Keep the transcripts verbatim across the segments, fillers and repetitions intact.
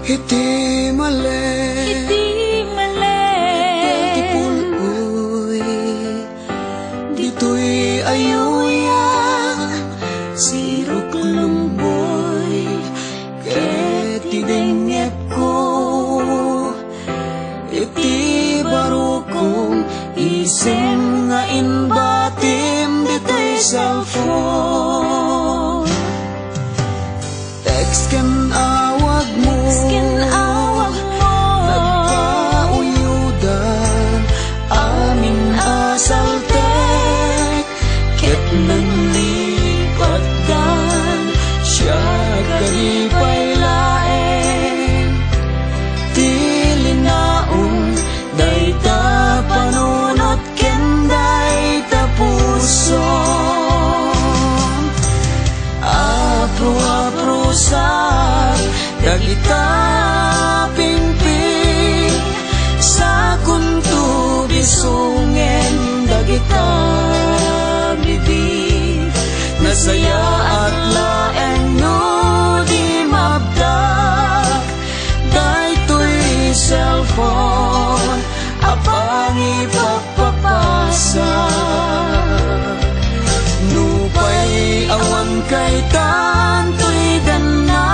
Iti malem, iti malem, iti pul-oy, ditoy ayuyang, sirok lumboy, ket ti dengngepko, iti barukong isem nga imbatim ditoy cellphone. Text ken awagmo, text ken awagmo, nagpauyudan amin a saltek, ket nanglipatdan siak kadi pay laeng ti linaong dayta panunot ken dayta puso. Apro-aprosak dagita pingping, sakonto bisongen dagita bibing. Nasayaat laeng no di mabdak daytoy cellphone a pangipapapasa. Nupay awan kaytan toy danna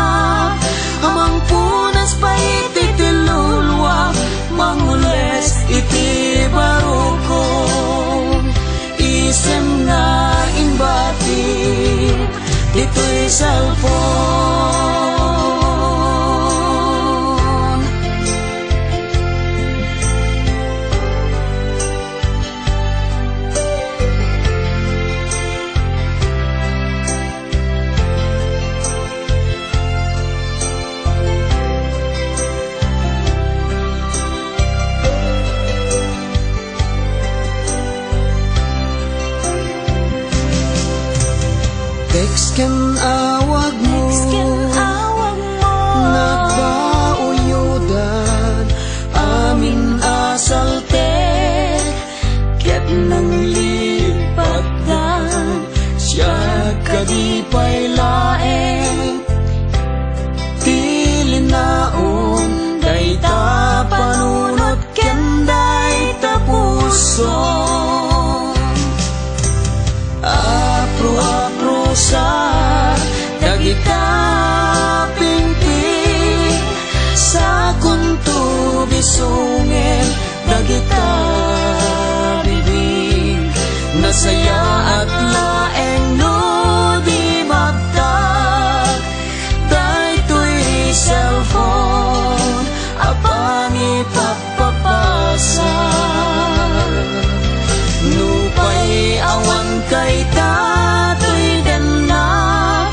a mangpunas pay iti luluam, mangules iti barukong isem nga imbati ditoy cellphone. Text ken awagmo, text ken awagmo, nagpauyudan amin a saltek, ket nanglipatdan siak kadi pay laeng ti linaong dayta panunot ken dayta puso. Apro-aprosa dagita pingping, sakonto bisongen dagita bibing. Nasayaat laeng no di mabtak daytoy cellphone a pangipapapasa. Nupay awan kayta toy danna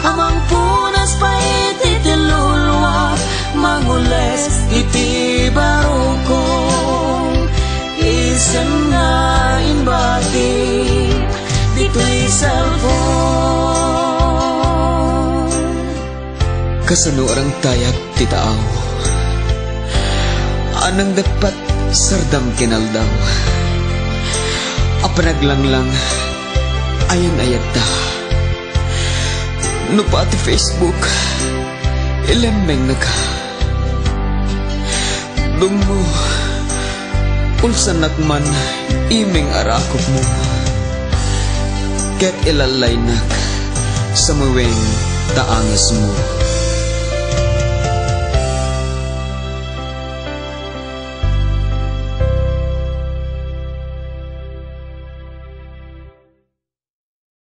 a mangpunas pay iti luluam, mangules iti barukong isem nga imbati ditoy cellphone. Kasano a rangtayak ti taaw a nangdakpat sardam ken aldaw a panaglanglang ayan-ayatta. No pati Facebook, ilemmengnaka. Dummo, ulsanak man imeng a rakopmo, ket ilallaynak sa muweng ta angesmo.